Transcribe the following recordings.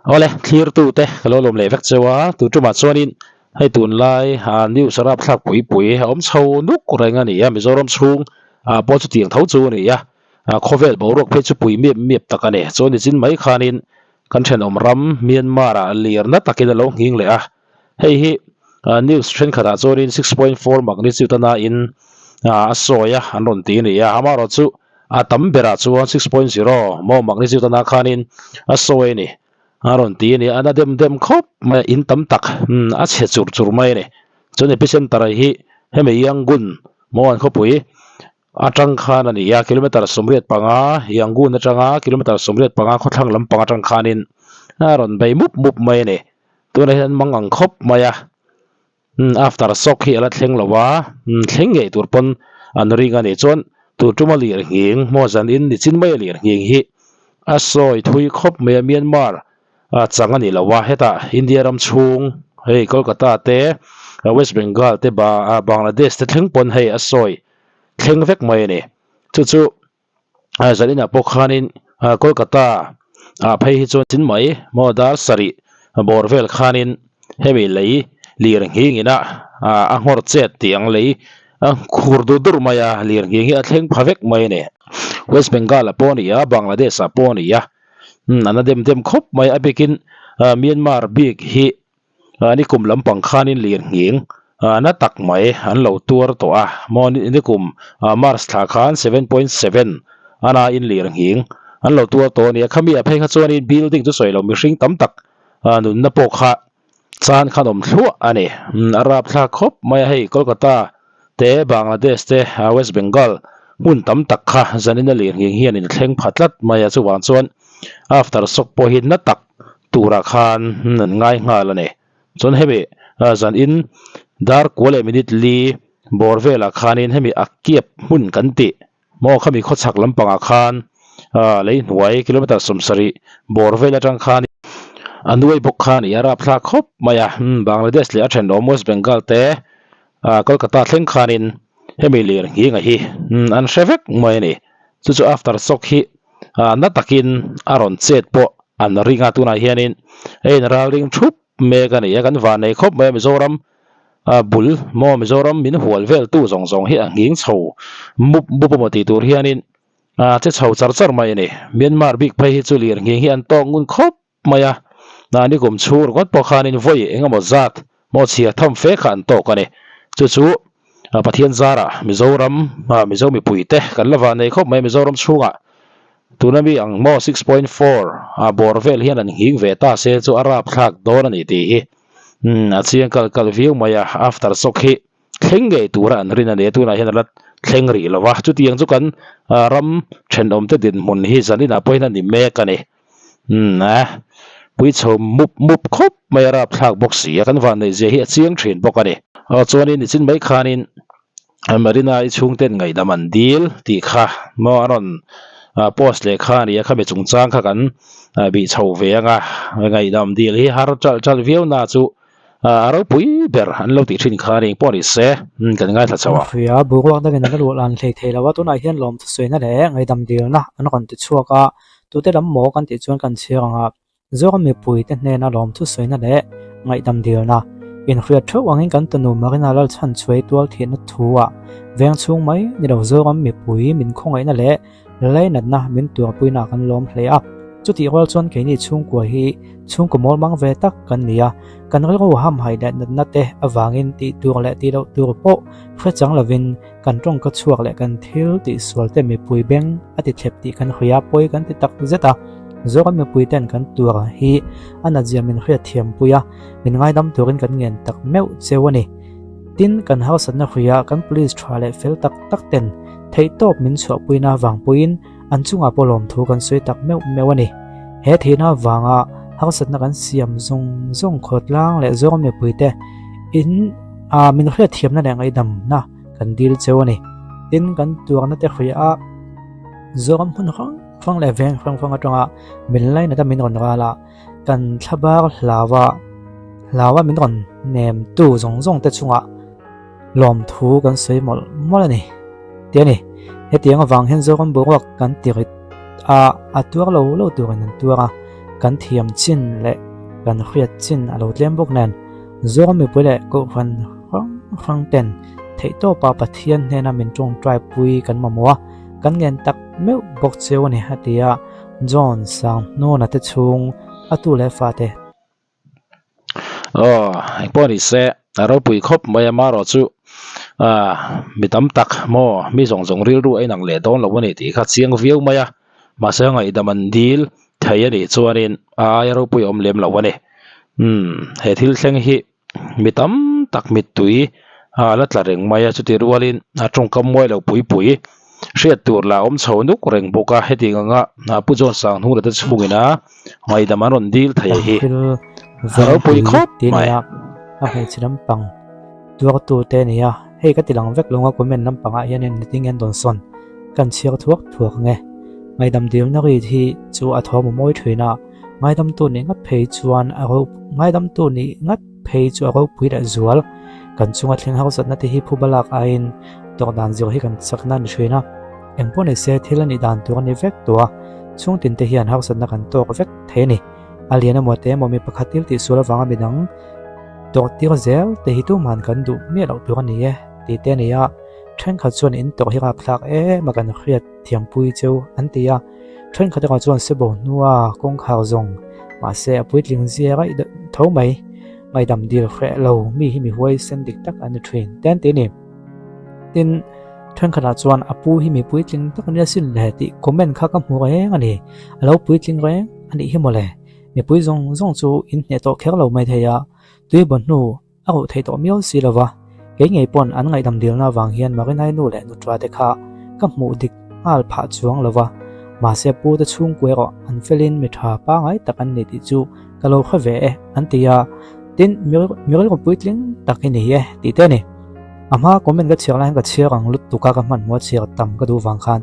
Awle, thlirtute ka lo lawm leh vek cheu a, tu tumah chuanin hei tunlai news rapthlak pui pui a awm chho nuk reng a ni a, Mizoram chhung ah pawh chutiang tho chu a ni a, khawvel boruak phei chu pui miap miap tak a ni. Chuan nichin mai khanin kan thenawm ram Myanmar ah lirna takin a lo nghing leh a, hei hi news thenkhatah chuanin 6.4 magnitude a nain a sawi a an rawn ti a ni a, amaherawhchu a tam berah chuan 6.0 maw magnitude a na khanin a sawi a ni a rawn ti a ni a, na dem dem khawp mai a, in tam tak a chhe chur chur mai a ni. Chuan epicenter hi hemi Yangon maw an khawpui atang khan a ni a, kilometer 85, Yangon atanga kilometer 85 khawthlang lampang atang khanin a rawn bei mup mup mai a ni. Tunah hian an mang ang khawp mai a, after shock hi a la thleng lo a, thleng ngei tur pawn an ring a ni. Chuan tun tuma lir nghing maw zanin ni chin maia lir nghing hi a sawi thui khawp mai a, Myanmar chang a ni lo a, hetah India ram chhung hei Kolkata te, West Bengal te, Bangladesh te thleng pawn hei a sawi thleng vek mai a ni. Chu chu zaninah pawh khanin Kolkata ah phei hi chuan chin mai maw dar sarih bawr vel khanin hemi lei lir nghing ina a nghawr chet tih ang lei a khur dur dur mai a, lir nghing hi a thleng pha vek mai a ni. West Bengal ah pawh a ni a, Bangladesh ah pawh a ni a, an a dem dem khawp mai a bikin Myanmar bik hi Nikum lampang khanin lir nghing na tak mai an lo tuar tawh a, maw nikum March thla khan 7.7 a nain lir nghing an lo tuar tawh a ni a, khami ah phei kha chuanin building chu sawi lo mihring tam tak nunna pawh kha chan khan awm thluah a ni. A rapthlak khawp mai a, hei Kolkata te Bangladesh te West Bengal hmun tam tak kha zanin a lir nghing hian in thleng pha tlat mai a, chuvang chuan after shock pawh hi na tak turah khan an ngai nghal a ni. Chuan hemi zan in dar kua leh minute li bawr velah khanin hemi a kiap hmun kan tih maw khami khawchhak lampangah khan lei hnuai kilometer 70 bawr vel atang khan a nuai bawk kha a ni a, rapthlak khawp mai a. Bangladesh leh a thenawm West Bengal te Kolkata thleng khanin hemi lir nghinga hi an hre vek mai a ni. Chu chu after shock hi na takin a rawn chet pawh an ring a, tunah hianin hei in ralring thup mek a ni a, kan van nei khawp mai a Mizoram bul maw Mizoram min hual vel tu zawng zawng hi a nghing chho mup mup emaw tih tur hianin a che chho char char mai a ni. Myanmar bik phei hi chu lir nghing hi an tawk ngun khawp mai a, mahni kum chhung ringawt pawh khanin vawi eng emaw zat maw chhiar tham fe kha an tawk a ni. Chu chu Pathian zarah Mizoram Mizo mipuite kan la van nei khawp mai Mizoram chhungah tuna mi ang maw 6.4 a bawr vel hian an nghing ve ta se chu a rapthlak dawn a ni tih hi a chiang kal kal viau mai a, after shock hi thleng ngei tura an rin a ni a, tunah hian a la thleng rih lo va, chutiang chu kan ram thenawmte dinhmun hi zaninah pawhin a ni mek a ni. Umm a, pui chho mup mup khawp mai a rapthlak bawk si a, kan vanneih zia hi a chiang thin bawk a ni. Aw chuanin nichin mai khanin Marina i chhungten ngaihdam an dil tih kha maw a rawn post leh kha a ni a, khami chungchang kha kan bih chho ve ang a, ngaihdam dil hi har ṭalh ṭalh viau na chu a ropui ber an lo tih thin kha a ni pawh ni se kan ngaithla chho a. Hria, boruak dangin an la luah lan hlei thei lo a, tunah hian lawmthu sawina leh ngaihdam dilna an rawn ti chhuak a, Tute lam maw kan tih chuan kan chhiar ang a, Zoram mipuite hnena lawmthu sawina leh ngaihdam dilna inhriat theuh angin kan tunu Marina Lalchhanchhuai tual thihna thu-ah veng chhung mai ni lo Zoram mipui min khawngaihna leh lainatna min tuarpuina kan lawm hle a. Chutih rual chuan keini chhungkua hi chhungkaw mawl mang ve tak kan ni a, kan rilru hamhaih leh natna te avangin tih tur leh tih loh tur pawh hre chang lovin Kan tawngka chhuak leh kan thil tihsual te mipui beng a ti thlep tih kan hawi a, pawi kan ti tak zet a. Zoram mipui ten kan tur hi a natzia min hriat thiam pui a, min ngaidam turin kan ngen tak meuh cheu a ni. Tin, kan harsatna hruia kan police tha leh fel tak tak ten theihtawp min chhuahpuina vang puiin an chungah pawh lawmthu kan sawi tak meuh meuh a ni. He theihna vanga harsatna kan siam zawng zawng khawtlang leh Zoram mipui te in min hriat thiamna leh ngaihdamna kan dil cheu a ni. Tin, kan tuarna te hria a, Zoram hmun hrang hrang leh veng hrang hrang atanga min lainat a min rawn ral a, kan thlabar hlaua hlaua min rawn nem tu zawng zawng te chungah lawmthu kan sawi mawlh mawlh a ni tih a ni. Hetiang avang hian Zoram boruak kan ti rit a, a tuar lo lo turin an tuar a. Kan thiam chin leh kan hriat chin a lo tlem bawk nen, Zoram mipui leh Kohhran hrang hrang ten theihtawpa Pathian hnena min tawngtai pui kan mamawh a, kan ngen tak meuh bawk cheu a ni, a ti a, John Sanghnuna te chhung a tu leh fate. Aw, engpawh ni se, a ropui khawp mai a, marawh chu ah mi tam tak maw mi zawng zawng rilru a inang leh dawn lo a ni tih kha chiang viau mai a, mahse ngaihdam an dil thei a nih chuanin a aia ropui a awm lem lo a ni. Umm he thil thleng hi mi tam tak mittui a la tla reng mai a, chuti rualin a tawngkam muai lo pui pui hriat tur lah a awm chho nuk reng bawk a, hetiang anga Pu John Sanghnuna te chhungin a ngaihdam an rawn dil thei hi a ropui khawp mai. A hmeichhe lampang tuartu te a ni a, hei ka ti lang vek lo a comment lampangah hianin nitin hian dawn sawn kan chhiar thuak thuak ang e. Ngaihdam dilna ri hi chu a thawm a mawi thin a, ngaidamtu nih ngat phei chuan a ro ngaidamtu nih ngat phei chu a ropui leh zual. Kan chunga thleng harsatna te hi phuba lak aiin tawk dan zir hi kan chakna a ni thin a. Engpawh ni se thil a nih dan tur a ni vek tawh a, chhungtin te hian harsatna kan tawk vek thei a ni. A lian emaw te emaw mi pakhat thil tihsual avanga midang tawk tir zel te hi tumhan kan duh miah loh tur a ni e tih te a ni a. Thenkhat chuan in tawk hi rapthlak em a kan hriat thiampui cheu an ti a. Thenkhat erawh chuan sebo hnua kawngkhar zawng mahse a puitling zia raih deuh tho mai. Ngaidam dil hreh lo mi hi mi huaisen dik tak an ni thin te an ti a ni. Tin, thenkhatah chuan a pu hi mi puitling tak a nia sin le tih comment kha ka hmu reng a ni. A lo puitling reng a nih hi mawle. Mipui zawng zawng chu in hneh tawh kher lo mai thei a, tui baw hnu A ruh theih tawh miau si lova, kei ngei pawn an ngaihdam dilna avang hian Marinai nu leh nutra te kha ka hmuh dik nghal phah chuang lova, mahse pu te chhungkua erawh an felin mi tha pangai tak an ni tih chu ka lo hre ve e an ti a, tin mi rilru puitling tak i ni e tih te a ni. A hma comment ka chhiar lai hian ka chhiar ang lutuk a, ka hmanhmawh chhiar tam ka duh vang khan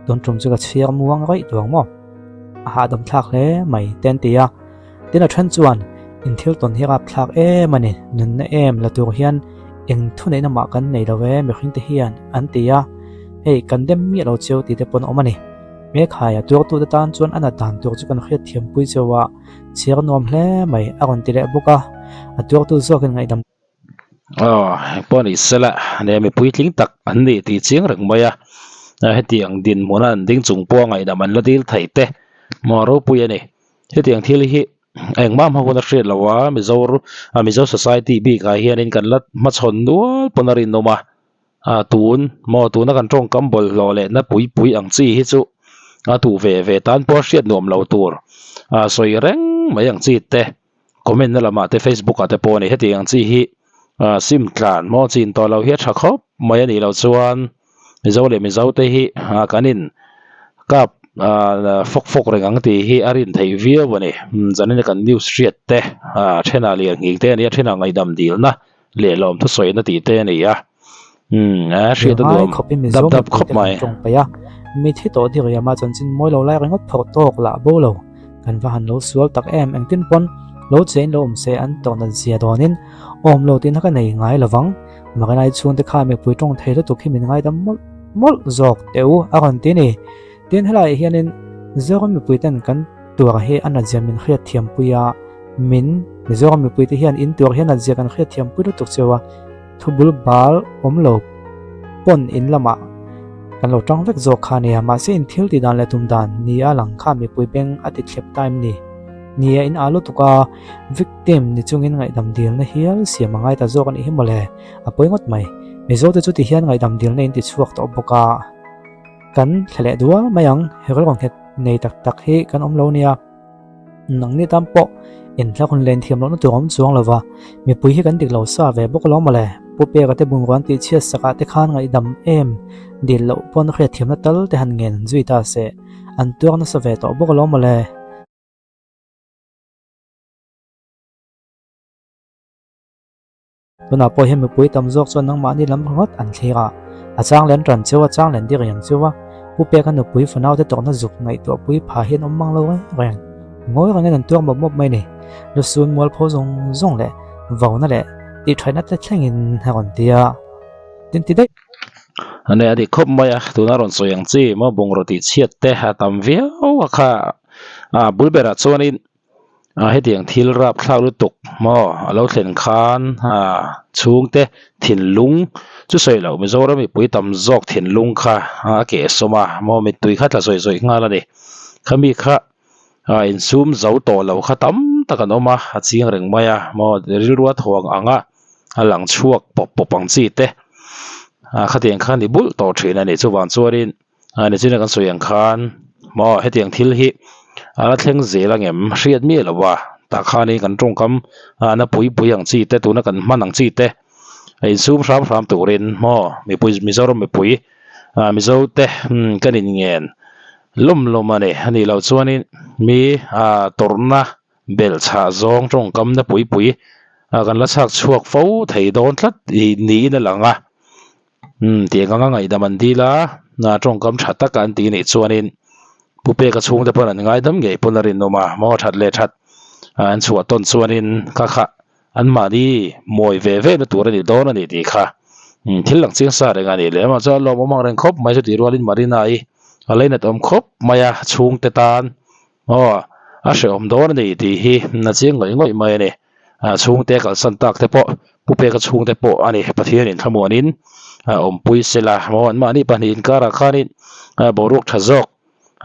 tun tum chu ka chhiar muang raih duang maw? A hahdam thlak hle mai te an ti a. Tin a then chuan, In thil tawn hi rapthlak em a ni, nunna em la tur hian eng thuneihna mah kan nei lo e mihringte hian, an ti a. Hei, kan dem miah lo cheu tih te pawn a awm a ni. Mekhaia tuartute tan chuan a nat dan tur chu kan hriatthiampui cheu a, chhiar nuam hle mai, a rawn ti leh bawk a. A tuartu zawkin ngaihdam. Aw, engpawh ni sela, nia mipui tling tak an ni tih chiang reng mai a, hetiang dinhmuna an ding chung pawh a ngaihdam an la dil thei te maw ropui a ni. Hetiang thil hi engmah hma hun a hriat lo a, Mizo Mizo society bikah hianin kan la hmachhawn nual pawn a rinawm a, tun maw tuna kan tawngkam bawlhhlawh leh na pui pui ang chi hi chu a duh ve ve tan pawh a hriat nuam lo tur sawi reng mai ang chi te. Comment na lamah te Facebook ah te pawh a ni hetiang ang chi hi ah sim tlan maw chin tawh lo hi a tha khawp mai a nih loh chuan Mizo leh Mizo te hi ah kan in kap ah fawk fawk reng ang tih hi a rin theih viau a ni zanin a kan news hriat te ah thenah lirnghing te a ni a thenah ngaihdam dilna leh lawm thusawi na tih te a ni a umm a hriat a Ngai nuam khawpin dap Mizo dap mipuite khawp kan mai. tawng paih a, mithi tawh diriam a chanchin mawi lo lai ringawt phawrh tawk lah bo lo. Kan va han lo sual tak em, engtin pawn lo chein lo awm se an tawh nat zia dawnin awm lo tihna ka nei ngai lovang. Marinai chhungte kha mipui tawng thei lutuk hi min ngaidam mawlh mawlh zawk teh u a rawn ti ni. Tin helaiah hianin Zoram mipuiten kan tuar hi a nat zia min hriat thiampui a, Min, Mizoram mipuite hian in tur hian a zia kan hriatthiam pui lutuk cheu a, thu bul bal awm lo pawn in lamah kan lo tang vek zawk kha nia, mahse in thil tih dan leh tum dan ni a lang kha mipui beng a ti thlep ta em ni? Nia in a lutuk a, victim ni chungin ngaihdam dilna hial siam a ngai ta zawk a nih hi mawle, a pawi ngawt mai. Mizote chu ti hian ngaihdam dilna in ti chhuak tawh bawk a, kan thle leh dual mai ang, he rilru nghet nei tak tak hi kan awm lo nia. Nangni tan pawh inthla hun len thiam lohna tur a awm chuang lo va, mipui hi kan dik lo sa ve bawk alawm mawle. Pu Peka te bungrua an tihchhiat sakah te khan ngaihdam em dil loh pawn hriatthiamna tal te han ngen zui ta se, an tuar nasa ve tawh bawk alawm mawle. Tunah pawh hian mipui tam zawk chuan nangmahni lam ringawt an thlir a, a chang len ran cheu a, chang len dir riang cheu a, Pu Peka nupui fanaute tawrhna zuk ngaihtuah pui pha hian awm mang lo reng reng. Ngawi rengin an tuar mawp mawp mai ni. Lusun mualpho zawng zawng leh vauna leh tihṭhaihna te thlengin a rawn ti a, tin ti daih. Ane a dik khawp mai a, tuna rawn sawi ang chi maw bungraw tihchhiat te a tam viau a kha, a bul berah chuanin. Hetiang thil rapthlak lutuk maw a lo thlen khan chhungte thinlung chu sawi loh Mizoram mipui tam zawk thinlung kha a kehsawm a maw mittui kha tla zawih zawih nghal a ni. Khami kha insum zo tawh lo kha tam tak an awm a, a chiang reng mai a maw rilru a thuang ang a a lang chhuak pawp pawp ang chi te khatiang kha a ni bulh tawh thin a ni. Chuvang chuanin. A nichina kan sawi ang khan maw hetiang thil hi a la thleng zel ang em hriat miah lo a tah khanin kan tawngkam a na pui pui ang chi te tuna kan hman ang chi te a insum hram hram turin maw mipui Mizoram mipui ah Mizo te kan inngen lawm lawm a ni a nih loh chuanin mi ah tawrhna belhchhah zawng tawngkam na pui pui ah kan la chhak chhuak fo thei dawn tlat niin a lang a. Umm tiang anga ngaihdam an dil a, tawngkam tha taka an tih nih chuanin Pu Peka chhungte pawn an ngaidam ngei pawn a rinawm a, maw that leh that an chhuah tawn chuanin kha kha anmahni mawi ve ve na tur a ni dawn a ni tih kha thil lang chiang sa reng a ni leh amah chuan lawmawm ang reng khawp mai chutih rualin Marina-i a lainat awm khawp mai a chhungte tan aw a hrehawm dawn a ni tih hi a chiang ngawih ngawih mai a ni. A chhungte kalsan tak te pawh Pu Peka chhungte pawh a ni. Pathianin thlamuanin a awmpui sela maw anmahni pahnih inkarah khanin boruak tha zawk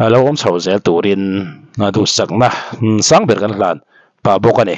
a lo awm chho zel turin duhsakna sang ber kan hlan pah bawk a ni.